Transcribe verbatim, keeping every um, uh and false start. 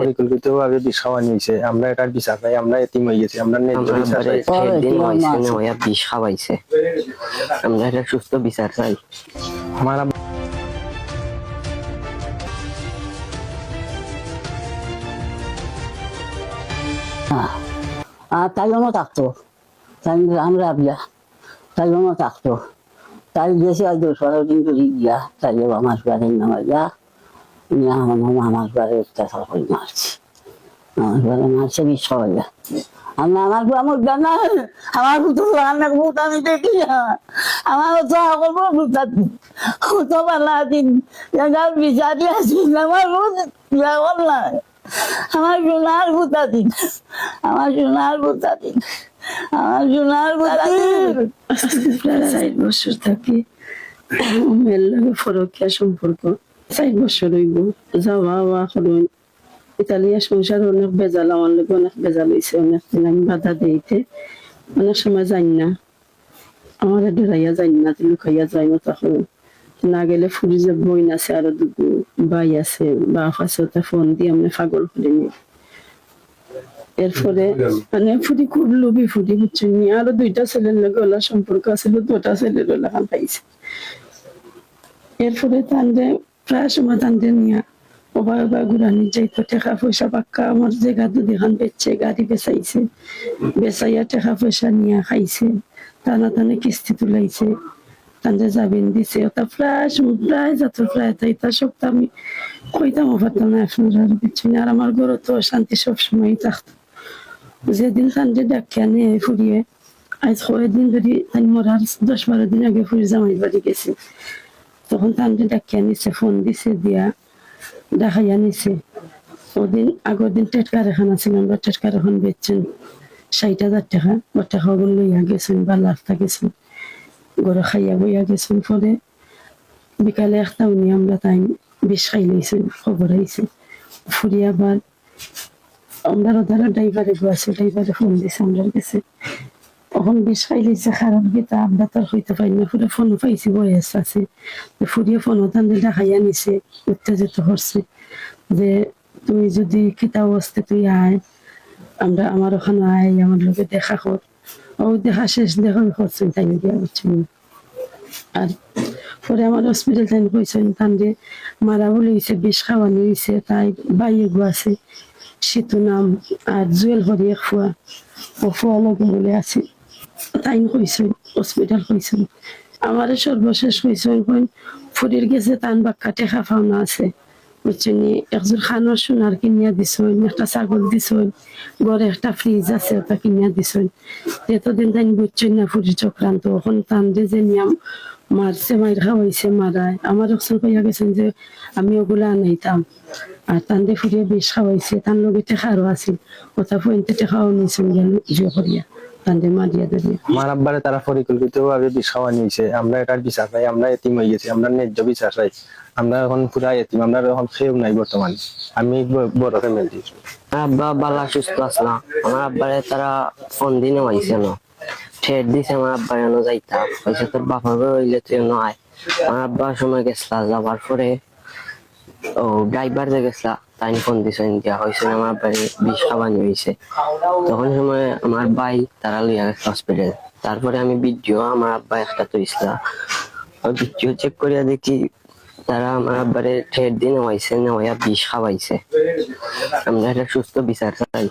পরিকল্পিতভাবে বিষ খাওয়ানি হইছে। আমরা এটার বিচার চাই। আমরা এতিম হয়ে গেছি, আমরা ন্যায্য বিচার চাই। ঠের দিন হইছে না, হইয়া বিষ খাওয়াইছে। আমরা এটা সুস্থ বিচার চাই। আমার আব- আর তাই জন্য থাকতো, তাই আমরা আবিয়া, তাই জন্য থাকতো। তাই গেছে আজ দশ বারো দিন ধরে গিয়া, তাই আমার বাড়ির নামাইয়া নিয়া আমার মামার ঘরে অত্যাচার করে মারছে। আমার ঘরে মারছে বিষ খাওয়াইয়া। আর না, আমার ঘরে আমার জানা, আমার পুত্র লাগান না, পুত আমি দেখি না। আমার তো সকল পুত্র, কত বালা দিন, এবার বিচারি আছি, আমার পুত বিয়া করলাম। আমার সোনার পুতা দিন, আমার সোনার পুতা দিন, আমার সোনার পুতা দিন। আজকে প্রায় চার বছর থাকি মেয়ের লগে পরকীয়া সম্পর্ক। চার বছর হইব। যাওয়া আওয়া করইন। ইতালিয়া সংসার অনেক বেজাল, আমার লগে অনেক বেজাল হইছে। অনেক দিন আমি বাধা দেইতে, অনেক সময় যাই না। আমারে ডরাইয়া যাই না, লুকাইয়া যাই না তখন। না গেলে ফুরি যে বইন আছে, আরো দুগু ভাই আছে, বাপ আছে, ওটা ফোন দিয়ে আমরা পাগল করে নি। এরপরে মানে ফুরি খুব লোভী ফুরি, বুঝছেন নি? আরো দুইটা ছেলের লগে ওলা সম্পর্ক আছিল, দুটা ছেলের ওলা খান পাইছে। এরপরে তানরে প্রায় সময় তানরে নিয়া ওবা ওবা ঘুরানি যাইতো, টেকা পয়সা পাক্কা আমার জাগা দুদিখান বেচছে, গাড়ি বেচাইছে, বেচাইয়া টেকা পয়সা নিয়া খাইছে, টানা টানে কিস্তি তুলাইছে, তানরে জামিন দিছে। ওটা প্রায় সময়, প্রায় যত প্রায় তাই, তা সব তো আমি কইতামও পারতাম না আপনারা, বুঝছেন নি? আর আমার ঘরে তো অশান্তি সব সময় থাকতো। যেদিন তানরে ডাকিয়া নিয়ে ফুরিয়ে, আজ কয়দিন ধরে তাই মরার দশ বারো দিন আগে ফুরি জামাই বাড়ি গেছে, তখন তানরে ডাকিয়া নিছে, ফোন দিছে দিয়া ডাকাইয়া নিছে। ওদিন আগর দিন টেটকার এখান আছিল, আমরা টেটকার এখান বেচছেন ষাট হাজার টেকা, ও টেকা ওগুন লইয়া গেছেন বা লাখটা গেছেন, ঘরে খাইয়া বইয়া গেছেন। পরে বিকালে একটা উনি আমরা তাই বিষ খাইলাইছেন, খবর আইছে। ফুরি আবার আমরা ওধারো ড্রাইভারে গো আছে, ড্রাইভারে ফোন দিছে আমরার গেছে। এখন বিষ খাইলাইছে, কারণ কিতা আমরা তো আর কইতে পারি না। ফুরি ফোন পাইছি, বয়স আছে, তো ফুরিয়ে ফোন ওখান দিয়ে ডাকাইয়া নিছে, উত্তেজিত করছে যে, "তুমি যদি কিতা অবস্থা তুই আয়, আমরা, আমার ওখানে আয়, আমার লগে দেখা কর।" ও দেখা শেষ, দেখা করছেন তাই গিয়া, বুঝছেন নি? আর পরে আমার হসপিটাল তাইন কইছেন, তানরে মারা বলে হইছে, বিষ খাওয়ানি হইছে, তাই ভাই এগু আছে, সিতু নাম, আর জুয়েল করি এক ফুয়া, ও ফুয়া লগে বলে আছে, তাইন কইছেন, হসপিটাল কইছেন। আমারে সর্বশেষ কইছেন, কইন ফুরির গেছে তান বাক্কা টেকা পাওনা আছে, বুঝছেন নি? একজোড় খানোর সোনার কিনিয়া দিছইন, একটা ছাগল দিছইন, ঘরে একটা ফ্রিজ আছে, ওটা কিনিয়া দিছইন। এতদিন তাইন বুঝছইন না ফুরির চক্রান্ত, এখন তানরে যে নিয়াম মারছে, মাইর খাওয়াইছে, মারায়। আমার একজন কইয়া গেছেন যে আমি ওগুলা আনাইতাম, আর তানরে ফুরিয়ে বিষ খাওয়াইছে, তান লগে টেকারও আছিল, ওটা পয়েন্টে টেকাও নিছইন গেল জুয়া করিয়া, তানরে মারিয়া ধরিয়া। আমার আব্বারে তারা পরিকল্পিতভাবে বিষ খাওয়ানি হইছে। আমরা এটার বিচার চাই, আমরা এতিম হয়ে গেছি, আমরা ন্যায্য বিচার চাই। আমরা এখন পুরা এতিম, আমরা এখন কেউ নাই বর্তমানে। আমি ব-, বড় ফ্যামিলি। আমার আব্বা বালা সুস্থ আছে না, আমার আব্বারে তারা ফোন দিনে মাইছে না, ঠের দিছে আমার আব্বারে অনো যাইতা, কইছে তোর বাপর ঘর হইলে তুই অনো আয়। আমার আব্বা সময় গেছলা, যাবার পরে ও ড্রাইভার যে গেছলা, তাইন ফোন দিছইন দিয়া কইছইন আমার আব্বারে বিষ খাওয়ানি হইছে। তখন সময় আমার ভাই তারা লইয়া গেছে হসপিটাল। তারপরে আমি ভিডিও আমার আব্বা একটা তুইছলা, ওই ভিডিও চেক করিয়া দেখি তারা আমার আব্বারে ঠের দিনে মাইছে, নেওয়াইয়া বিষ খাওয়াইছে। আমরা একটা সুস্থ বিচার চাই।